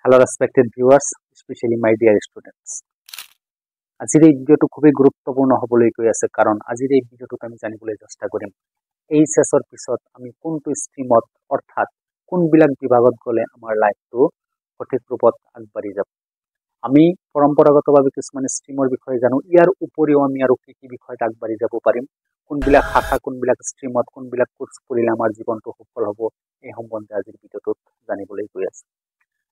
Hello respected viewers, especially my dear students. আজিৰ এই ভিডিঅ'টো খুবেই গুৰুত্বপূৰ্ণ হ'বলৈ গৈ আছে, কাৰণ আজিৰ এই ভিডিঅ'টোত আমি জানিবলৈ চেষ্টা কৰিম এইচ এছৰ পিছত আমি কোনটো ষ্ট্ৰীমত, অৰ্থাৎ কোনবিলাক বিভাগত গ'লে আমাৰ লাইফটো সঠিক ৰূপত আগবাঢ়ি যাব। আমি পৰম্পৰাগতভাৱে কিছুমান ষ্ট্ৰীমৰ বিষয়ে জানো। ইয়াৰ উপৰিও আমি আৰু কি কি বিষয়ত আগবাঢ়ি যাব পাৰিম, কোনবিলাক শাখা, কোনবিলাক ষ্ট্ৰীমত কোনবিলাক কোৰ্চ পঢ়িলে আমাৰ জীৱনটো সফল হ'ব, এই সম্বন্ধে আজিৰ ভিডিঅ'টোত জানিবলৈ গৈ আছে।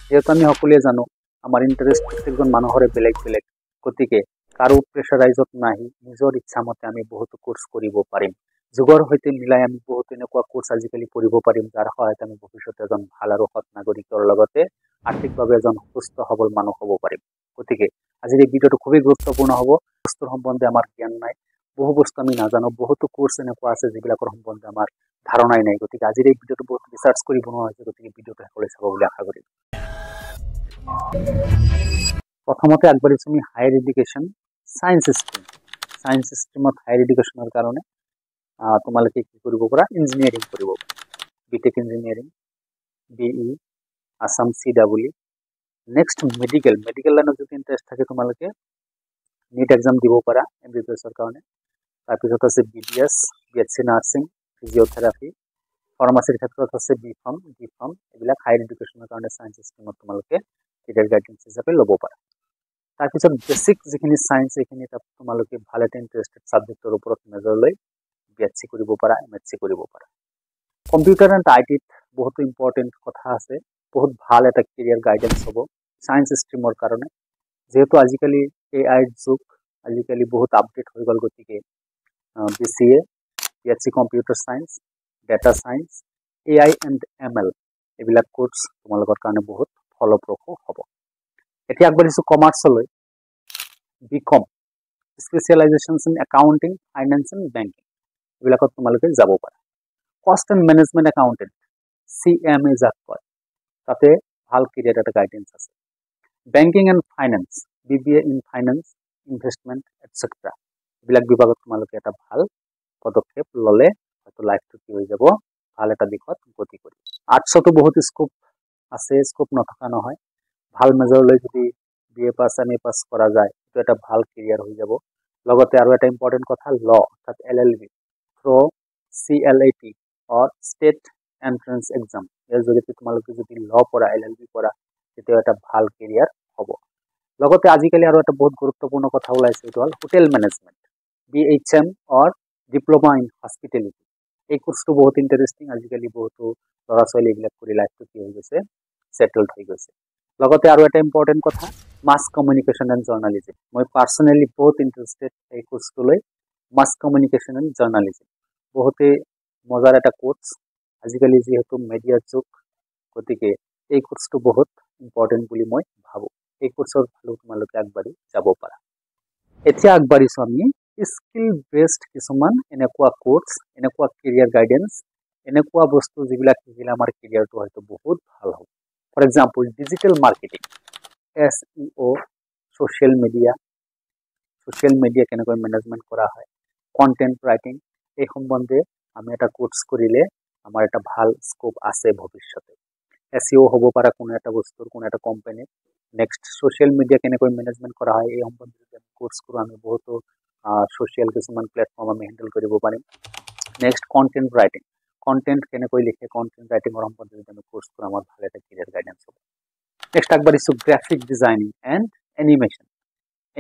যিহেতু আমি সকলোৱে জানো, আমাৰ ইণ্টাৰেষ্ট প্ৰত্যেকজন মানুহৰে বেলেগ বেলেগ, গতিকে কাৰো প্ৰেছাৰাইজত নাহি নিজৰ ইচ্ছামতে আমি বহুতো কোৰ্চ কৰিব পাৰিম। যুগৰ সৈতে মিলাই আমি বহুত এনেকুৱা কোৰ্চ আজিকালি পঢ়িব পাৰিম, যাৰ সহায়ত আমি ভৱিষ্যতে এজন ভাল আৰু সৎ নাগৰিকৰ লগতে আৰ্থিকভাৱে এজন সুস্থ সবল মানুহ হ'ব পাৰিম। গতিকে আজিৰ এই ভিডিঅ'টো খুবেই গুৰুত্বপূৰ্ণ হ'ব। বস্তুৰ সম্বন্ধে আমাৰ জ্ঞান নাই, বহু বস্তু আমি নাজানো, বহুতো কোৰ্চ এনেকুৱা আছে যিবিলাকৰ সম্বন্ধে আমাৰ ধাৰণাই নাই। গতিকে আজিৰ এই ভিডিঅ'টো বহুত ৰিচাৰ্চ কৰি বনোৱা হৈছে, গতিকে ভিডিঅ'টো শেষলৈ চাব বুলি আশা কৰিলোঁ। প্ৰথমতে আগবাঢ়িছোঁ আমি higher education science stream. Science ষ্ট্ৰীমত হায়াৰ এডুকেশ্যনৰ কাৰণে তোমালোকে কি কৰিব পাৰা? ইঞ্জিনিয়াৰিং কৰিব পাৰা, B tech engineering, BE, Assam CEE। Next medical. Medical লাইনত যদি ইণ্টাৰেষ্ট থাকে, তোমালোকে নিট এক্সাম দিব পাৰা এমবিবিএছৰ কাৰণে। তাৰপিছত আছে BDS, BSc nursing, physiotherapy. ফাৰ্মাচীৰ ক্ষেত্ৰত আছে বি ফাৰ্ম, ডি ফাৰ্ম। এইবিলাক হায়াৰ এডুকেশ্যনৰ কাৰণে ছায়েন্স ষ্ট্ৰীমত তোমালোকে কেৰিয়াৰ গাইডেন্স হিচাপে ল'ব পাৰা। তাৰপিছত বেছিক যিখিনি ছায়েন্স, সেইখিনি তাত তোমালোকে ভাল এটা ইণ্টাৰেষ্টেড ছাবজেক্টৰ ওপৰত মেজৰ লৈ বি এছ চি কৰিব পাৰা, এম এছ চি কৰিব পাৰা। কম্পিউটাৰ এণ্ড আই টিত বহুতো ইম্পৰ্টেণ্ট কথা আছে। বহুত ভাল এটা কেৰিয়াৰ গাইডেন্স হ'ব ছায়েন্স ষ্ট্ৰীমৰ কাৰণে। যিহেতু আজিকালি এ আইৰ যুগ, আজিকালি বহুত আপডেট হৈ গ'ল, গতিকে BCA, BSc computer science, data science, AI and ML, এইবিলাক কোৰ্চ তোমালোকৰ কাৰণে বহুত ফলপ্ৰসূ হ'ব। এতিয়া আগবাঢ়িছোঁ কমাৰ্চলৈ। B Com specializations in accounting, finance and banking, এইবিলাকত তোমালোকে যাব পাৰা। Cost and management accountant, CMA যাক কয়, তাতে ভাল কেৰিয়াৰ এটা গাইডেন্স আছে। Banking and finance, BBA in finance, investment etcetera, এইবিলাক বিভাগত তোমালোকে এটা ভাল পদক্ষেপ ল'লে হয়তো লাইফটো কি হৈ যাব, ভাল এটা দিশত গতি কৰিব। আৰ্টছতো বহুত স্কোপ আছে, স্কোপ নথকা নহয়। ভাল মেজৰ লৈ যদি B A pass, M A পাছ কৰা যায়, সেইটো এটা ভাল কেৰিয়াৰ হৈ যাব। লগতে আৰু এটা ইম্পৰ্টেণ্ট কথা, ল, অৰ্থাৎ LLB through CLAT or state entrance exam, ইয়াৰ জৰিয়তে তোমালোকে যদি ল পঢ়া, এল এল বি পঢ়া, তেতিয়াও এটা ভাল কেৰিয়াৰ হ'ব। লগতে আজিকালি আৰু এটা বহুত গুৰুত্বপূৰ্ণ কথা ওলাইছে, এইটো হ'ল hotel management, BHM or diploma in hospitality। এই কোৰ্চটো বহুত ইণ্টাৰেষ্টিং। আজিকালি বহুতো ল'ৰা ছোৱালী এইবিলাক কৰি লাইফটো কি হৈ গৈছে, ছেটেলড হৈ গৈছে। লগতে আৰু এটা ইম্পৰ্টেণ্ট কথা, মাছ কমিউনিকেশ্যন এণ্ড জাৰ্ণালিজিম। মই পাৰ্চনেলি বহুত ইণ্টাৰেষ্টেড এই কোৰ্চটো লৈ। মাছ কমিউনিকেশ্যন এণ্ড জাৰ্ণালিজিম বহুতেই মজাৰ এটা কোৰ্চ। আজিকালি যিহেতু মেডিয়াৰ যুগ, গতিকে এই কোৰ্চটো বহুত ইম্পৰ্টেণ্ট বুলি মই ভাবোঁ। এই কোৰ্চৰ ফালেও তোমালোকে আগবাঢ়ি যাব পাৰা। এতিয়া আগবাঢ়িছোঁ আমি স্কিল বেছড কিছুমান এনেকুৱা কোৰ্চ, এনেকুৱা কেৰিয়াৰ গাইডেন্স, এনেকুৱা বস্তু যিবিলাক শিকিলে আমাৰ কেৰিয়াৰটো হয়তো বহুত ভাল হ'ব। For example, digital marketing, SEO, social media, social media কেনেকৈ মেনেজমেণ্ট কৰা হয়, কণ্টেণ্ট ৰাইটিং, এই সম্বন্ধে আমি এটা কোৰ্চ কৰিলে আমাৰ এটা ভাল স্কোপ আছে ভৱিষ্যতে। এছ ই অ' হ'ব পাৰা কোনো এটা বস্তুৰ, কোনো এটা কোম্পানীৰ। নেক্সট, ছ'চিয়েল মিডিয়া কেনেকৈ মেনেজমেণ্ট কৰা হয়, এই সম্বন্ধে যদি আমি কোৰ্চ কৰোঁ, আমি বহুতো ছ'চিয়েল কিছুমান প্লেটফৰ্ম আমি হেণ্ডেল কৰিব পাৰিম। Next, content writing. কণ্টেণ্ট কেনেকৈ লিখে, কণ্টেণ্ট ৰাইটিঙৰ সম্বন্ধে যদি আমি কোৰ্চ কৰোঁ, আমাৰ ভাল এটা কেৰিয়াৰ গাইডেন্স হ'ব। নেক্সট আগবাঢ়িছোঁ গ্ৰাফিক ডিজাইনিং এণ্ড এনিমেশ্যন।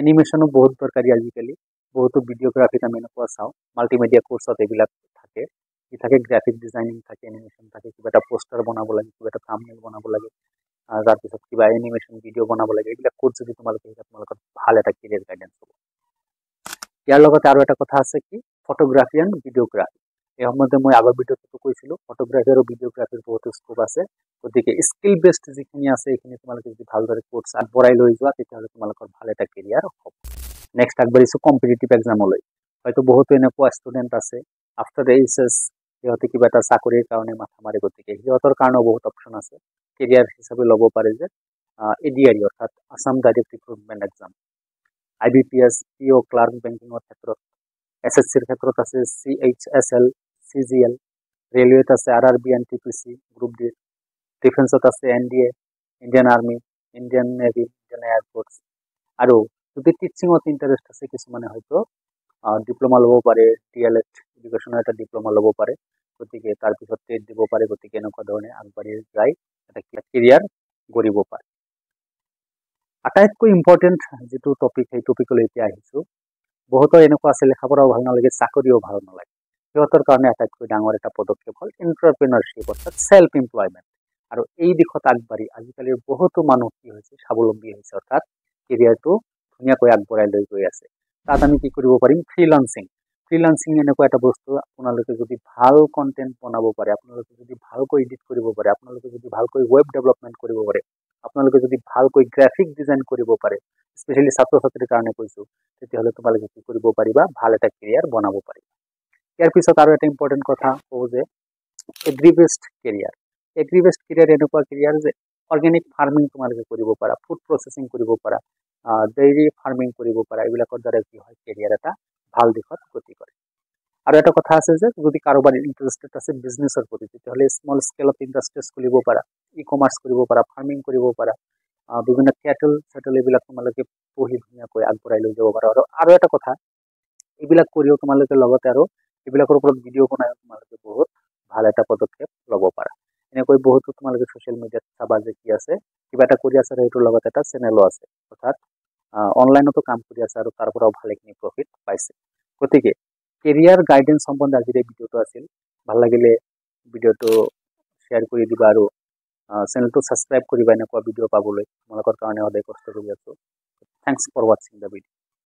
এনিমেশ্যনো বহুত দৰকাৰী। আজিকালি বহুতো ভিডিঅ'গ্ৰাফিত আমি এনেকুৱা চাওঁ, মাল্টিমিডিয়া কোৰ্চত এইবিলাক থাকে। কি থাকে? গ্ৰাফিক ডিজাইনিং থাকে, এনিমেশ্যন থাকে। কিবা এটা পোষ্টাৰ বনাব লাগে, কিবা এটা থাম্বনেইল বনাব লাগে, তাৰপিছত কিবা এনিমেশ্যন ভিডিঅ' বনাব লাগে, এইবিলাক কোৰ্চ যদি তোমালোকে শিকা, তোমালোকৰ ভাল এটা কেৰিয়াৰ গাইডেন্স হ'ব। ইয়াৰ লগতে আৰু এটা কথা আছে কি, ফটোগ্ৰাফী এণ্ড ভিডিঅ'গ্ৰাফী। এই সম্বন্ধে মই আগৰ ভিডিঅ'টোতো কৈছিলোঁ, ফটোগ্ৰাফী আৰু ভিডিঅ'গ্ৰাফীৰ বহুতো স্কোপ আছে। গতিকে স্কিল বেছড যিখিনি আছে, এইখিনি তোমালোকে যদি ভালদৰে কোৰ্চ আগবঢ়াই লৈ যোৱা, তেতিয়াহ'লে তোমালোকৰ ভাল এটা কেৰিয়াৰ হ'ব। নেক্সট আগবাঢ়িছোঁ কম্পিটিটিভ এক্সামলৈ। হয়তো বহুতো এনেকুৱা ষ্টুডেণ্ট আছে, আফটাৰ এইচ এছ সিহঁতে কিবা এটা চাকৰিৰ কাৰণে মাথা মাৰে। গতিকে সিহঁতৰ কাৰণেও বহুত অপশ্যন আছে। কেৰিয়াৰ হিচাপে ল'ব পাৰে যে এ ডি আৰ ই, অৰ্থাৎ Assam direct recruitment exam, I B P S, P O' clerk বেংকিঙৰ ক্ষেত্ৰত, এছ এছ চিৰ ক্ষেত্ৰত আছে C H S L, C G L, ৰেলৱেত আছে R R B, N T P C group ডিৰ, ডিফেন্সত আছে N D A, Indian army. Indian Navy, Indian Air Force। আৰু যদি টিচিঙত ইণ্টাৰেষ্ট আছে, কিছুমানে হয়তো ডিপ্ল'মা ল'ব পাৰে, ডি.এল.এড এডুকেশ্যনৰ এটা ডিপ্ল'মা ল'ব পাৰে। গতিকে তাৰপিছত টেট দিব পাৰে। গতিকে এনেকুৱা ধৰণে আগবাঢ়ি যাই এটা কেৰিয়াৰ গঢ়িব পাৰে। আটাইতকৈ ইম্পৰ্টেণ্ট যিটো টপিক, সেই টপিকলৈ এতিয়া আহিছোঁ। বহুতৰ এনেকুৱা আছে, লেখা পঢ়াও ভাল নালাগে, চাকৰিও ভাল নালাগে। সিহঁতৰ কাৰণে আটাইতকৈ ডাঙৰ এটা পদক্ষেপ হ'ল এণ্টাৰপ্ৰেনাৰশ্বিপ, অৰ্থাৎ চেল্ফ এমপ্লয়মেণ্ট। আৰু এই দিশত আগবাঢ়ি আজিকালিৰ বহুতো মানুহ কি হৈছে, স্বাৱলম্বী হৈছে, অৰ্থাৎ কেৰিয়াৰটো ধুনীয়াকৈ আগবঢ়াই লৈ গৈ আছে। তাত আমি কি কৰিব পাৰিম? ফ্ৰীলান্সিং। ফ্ৰীলান্সিং এনেকুৱা এটা বস্তু, আপোনালোকে যদি ভাল কণ্টেণ্ট বনাব পাৰে, আপোনালোকে যদি ভালকৈ এডিট কৰিব পাৰে, আপোনালোকে যদি ভালকৈ ৱেব ডেভেলপমেণ্ট কৰিব পাৰে, আপোনালোকে যদি ভালকৈ গ্ৰাফিক ডিজাইন কৰিব পাৰে, স্পেচিয়েলি ছাত্ৰ ছাত্ৰীৰ কাৰণে কৈছোঁ, তেতিয়াহ'লে তোমালোকে কি কৰিব পাৰিবা? ভাল এটা কেৰিয়াৰ বনাব পাৰিবা। ইয়াৰ পিছত আৰু এটা ইম্পৰ্টেণ্ট কথা কওঁ যে agri based career। Agri based career এনেকুৱা কেৰিয়াৰ যে অৰ্গেনিক ফাৰ্মিং তোমালোকে কৰিব পাৰা, ফুড প্ৰচেছিং কৰিব পাৰা, ডেইৰী ফাৰ্মিং কৰিব পাৰা। এইবিলাকৰ দ্বাৰা কি হয়, কেৰিয়াৰ এটা ভাল দিশত গতি কৰে। আৰু এটা কথা আছে যে যদি কাৰোবাৰ ইণ্টাৰেষ্টেড আছে বিজনেছৰ প্ৰতি, তেতিয়াহ'লে স্মল স্কেলত ইণ্ডাষ্ট্ৰিজ খুলিব পাৰা, ই কমাৰ্চ কৰিব পাৰা, ফাৰ্মিং কৰিব পাৰা, বিভিন্ন কেটল চেটল এইবিলাক তোমালোকে পুহি ধুনীয়াকৈ আগবঢ়াই লৈ যাব পাৰা। আৰু এটা কথা, এইবিলাক কৰিও তোমালোকে লগতে আৰু এইবিলাকৰ ওপৰত ভিডিঅ' বনাইও তোমালোকে বহুত ভাল এটা পদক্ষেপ ল'ব পাৰা। এনেকৈ বহুতো তোমালোকে ছ'চিয়েল মিডিয়াত চাবা যে কি আছে, কিবা এটা কৰি আছে আৰু সেইটোৰ লগত এটা চেনেলো আছে, অৰ্থাৎ অনলাইনতো কাম কৰি আছে আৰু তাৰ পৰাও ভালেখিনি প্ৰফিট পাইছে। গতিকে কেৰিয়াৰ গাইডেঞ্চ সম্বন্ধে আজিৰ এই ভিডিঅ'টো আছিল। ভাল লাগিলে ভিডিঅ'টো শ্বেয়াৰ কৰি দিবা আৰু চেনেলটো ছাবস্ক্ৰাইব কৰিবা এনেকুৱা ভিডিঅ' পাবলৈ। তোমালোকৰ কাৰণে সদায় কষ্ট কৰি আছোঁ। Thanks for watching the video.